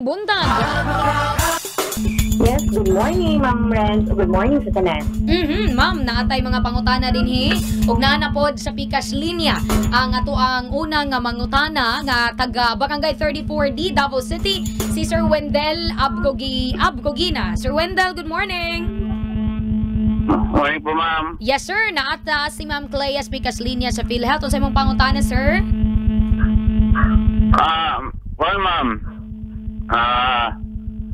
buntag. Yes, good morning, Ma'am Renz. Good morning sa tanan. Ma'am, naatay mga pangutana dinhi ug naa na pod sa pikas linya ang ato ang unang nga mangutana nga taga Barangay 34D, Davao City, si Sir Wendell Abgogina. Sir Wendell, good morning. Morning po, ma'am. Yes, sir, naata si Ma'am Clea pikas linya sa PhilHealth. Unsay imong pangutana, sir? Well, ma'am.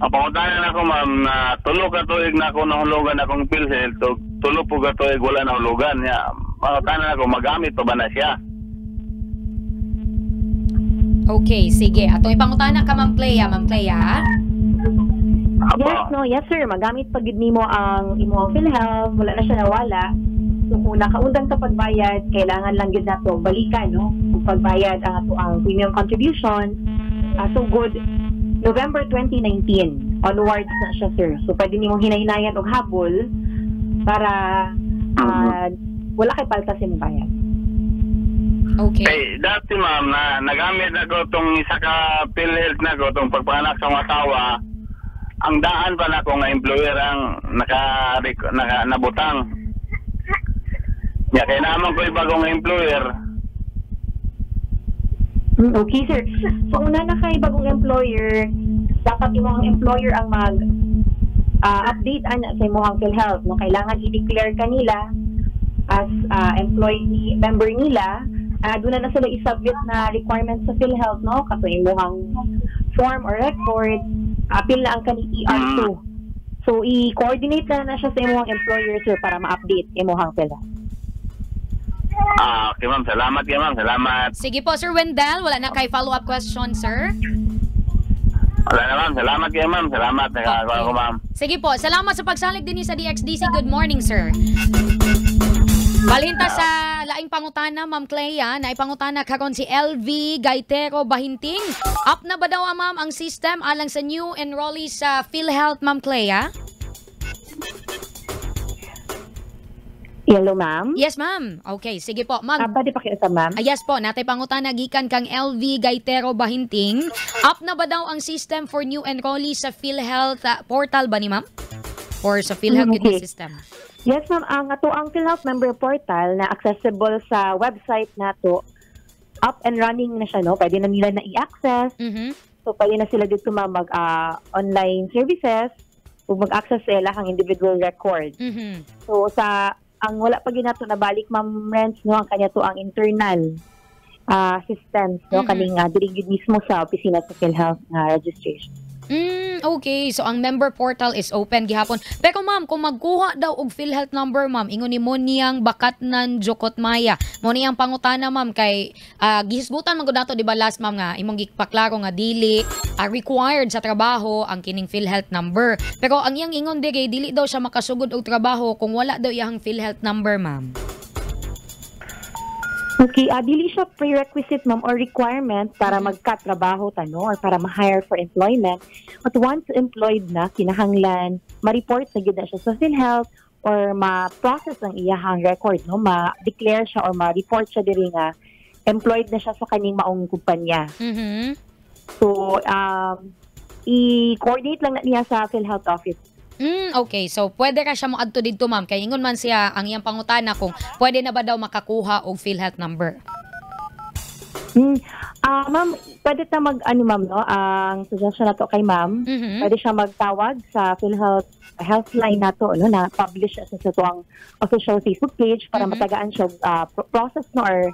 Ang pangutana na ako, ma'am, na tulo ka tuig na ako nahulugan akong PhilHealth, ug tulo po ka tuig wala nahulugan. Ya, pangutana na ako, magamit pa ba na siya? Okay, sige. Atong ipangutana ka, Ma'am Clea. Ma'am Clea? Apo. Yes, no, yes sir, magamit pa gid nimo ang imong PhilHealth, wala na siya nawala. So kung nakaundang ka pagbayad, kailangan lang gid nato balikan, no? Kung pagbayad ang ato ang premium contribution, so good November 2019 onwards na siya, sir. So pwede nimong hinay-hinayan og habol para wala kay palta sa imong bayad. Okay. Eh, dati, ma'am, na nagamit ako tong isa ka PhilHealth na ko, tong pagpanak sa mga asawa, ang daan pa na ko nga employer ang naka nabutang. Ya, kaya naman ko bagong employer. Okay, sir. So, una na kay bagong employer, dapat imong employer ang mag update ana sa imong PhilHealth. No, kailangan i-declare kanila as employee member nila. Doon na sila i-submit na requirements sa PhilHealth, no? Kato imong form or record, apil na ang kani ER2. So, i-coordinate na siya sa imong employer, sir, para ma-update imong PhilHealth. Ah, okay, ma'am. Salamat kay ma'am. Salamat. Sige po, Sir Wendell. Wala na kay follow-up question, sir? Wala na, ma'am. Salamat kay ma'am. Salamat. Nakakuha ko, ma'am. Sige po. Salamat sa pagsalig din sa DXDC. Good morning, sir. Balhinta sa laing pangutana, Ma'am Clea, na ipangutana karon si LV Gaitero Bahinting. Up na ba daw, ma'am, ang system alang sa new enrollees sa PhilHealth, Ma'am Clea? Hello, ma'am. Yes, ma'am. Okay, sige po. Ma'am. Pwede pakiusap, ma'am? Yes po, natay pangutana gikan kang LV Gaitero Bahinting. Up na ba daw ang system for new enrollees sa PhilHealth portal ba ni ma'am? Or sa PhilHealth Okay. system? Yes, ma'am. Ang ato ang PhilHealth member portal na accessible sa website nato, up and running na siya, no? Pwede na nila na i-access. So, pwede na sila dito, ma'am, mag online services o mag-access sila ang individual record. So, sa ang wala pa ginato na balik, Ma'am Renz, no, ang kanya to ang internal systems, no, kaning diri gyud mismo sa opisina sa PhilHealth nga registration. Okay. So ang member portal is open gihapon. Pero ma'am, kung magkuha daw og PhilHealth number, ma'am, ingon ni mo niyang Bakatnan Jokot Maya. Mo niyang pangutana, ma'am, kay gihisgutan man gud nato, di ba, last, ma'am, nga imong gipaklaro nga dili required sa trabaho ang kining PhilHealth number. Pero ang iyang ingon diri, dili daw siya makasugod og trabaho kung wala daw iyang PhilHealth number, ma'am. Okay, dili siya prerequisite, ma'am, or requirement para magkatrabaho ta, no, or para ma-hire for employment. But once employed na, kinahanglan ma-report na gyud na siya sa PhilHealth or ma-process ang iyahang record, no, ma-declare siya or ma-report siya diri nga employed na siya sa kaning maong kumpanya. So, i-coordinate lang na niya sa PhilHealth office. Okay. So, pwede ka siya mo adto didto, ma'am. Kay ingon man siya ang iyang pangutana kung pwede na ba daw makakuha og PhilHealth number. Ma'am, pwede ta mag ano, ma'am, no? Ang suggestion nato kay ma'am, pwede siya magtawag sa PhilHealth helpline nato, no, na publish sa ang official Facebook page para matagaan siya process, no, or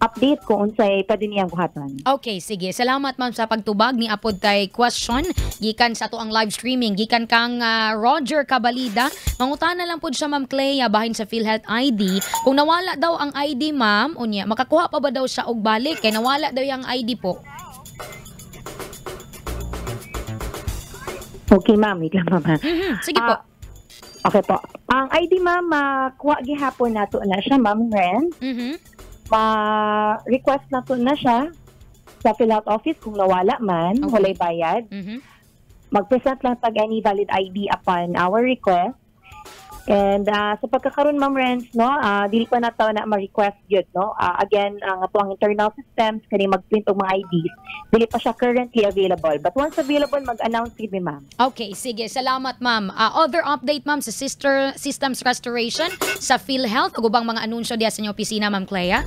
update kung unsay pwede niyang buhaton. Okay, sige. Salamat, ma'am, sa pagtubag ni apod kay question gikan sa atoang live streaming gikan kang Roger Cabalida. Mangutana lang pud siya, Ma'am Clea, bahin sa PhilHealth ID. Kung nawala daw ang ID, ma'am, unya makakuha pa ba daw siya og balik kay nawala daw yang ID po? Okay, ma'am, wait lang, ma'am. Sige po. Okay po. Ang ID, ma'am, makuha gihapon nato na siya, Ma'am Ren. Ma-request na to na siya sa PhilHealth office kung nawala man, walay bayad. Mag-present lang tag any valid ID upon our request. And sa pagkakaroon, Ma'am Renz, no, dili pa nato na ma-request gyud, no. Again, ang ato ang internal systems kani mag-print og mga IDs, dili pa siya currently available. But once available, mag-announce gyud mi, ma'am. Okay, sige. Salamat, ma'am. Other update, ma'am, sa sister systems restoration sa PhilHealth ug ubang mga anunsyo diya sa inyong opisina, Ma'am Clea?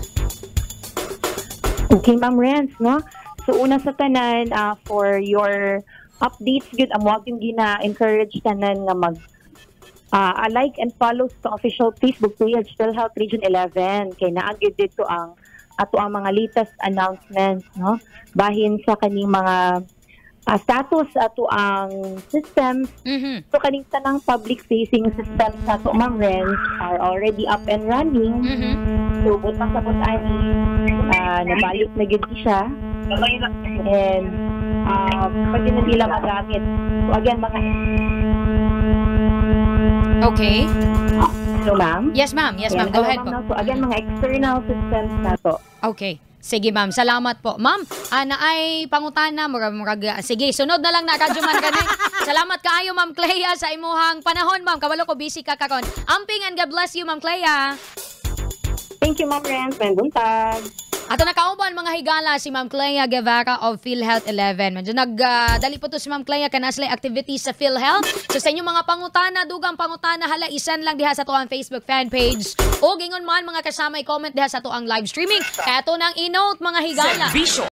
Okay, Ma'am Renz, no? So una sa tanan, for your updates gyud, amo yung gina-encourage tanan nga mag like and follow sa official Facebook page PhilHealth Region 11 kay naa gyud didto ang ato ang mga latest announcements, no, bahin sa kaning mga status ato ang systems. So kaning tanang public facing systems ato, Ma'am Renz, are already up and running. So butang sa ani, nabalik na gyud siya and pwede na nila magamit. So again, mga So, ma'am. Yes, ma'am. Yes, ma'am. Ayan, Go hello, ahead ma'am, po. No? So again, mga external systems na to. Okay. Sige, ma'am, salamat po. Ma'am, naay pangutana, murag, murag, sige, sunod na lang na radyo man kani. Salamat kaayo, Ma'am Clea, sa imuhang panahon, ma'am. Kabalo ko busy ka karon. Amping and God bless you, Ma'am Clea. Thank you, Ma'am Renz. Maayong buntag. Ato nakauban, mga higala, si Ma'am Clea Guevara of PhilHealth 11. Medyo nag dali po to si Ma'am Clea kana sila activities sa PhilHealth. So sa inyong mga pangutana, dugang pangutana, hala isan lang diha sa atuang Facebook fan page. O gingon man mga kasama, i-comment diha sa atuang live streaming. Kaya ato nang i-note, mga higala. Serbisyo.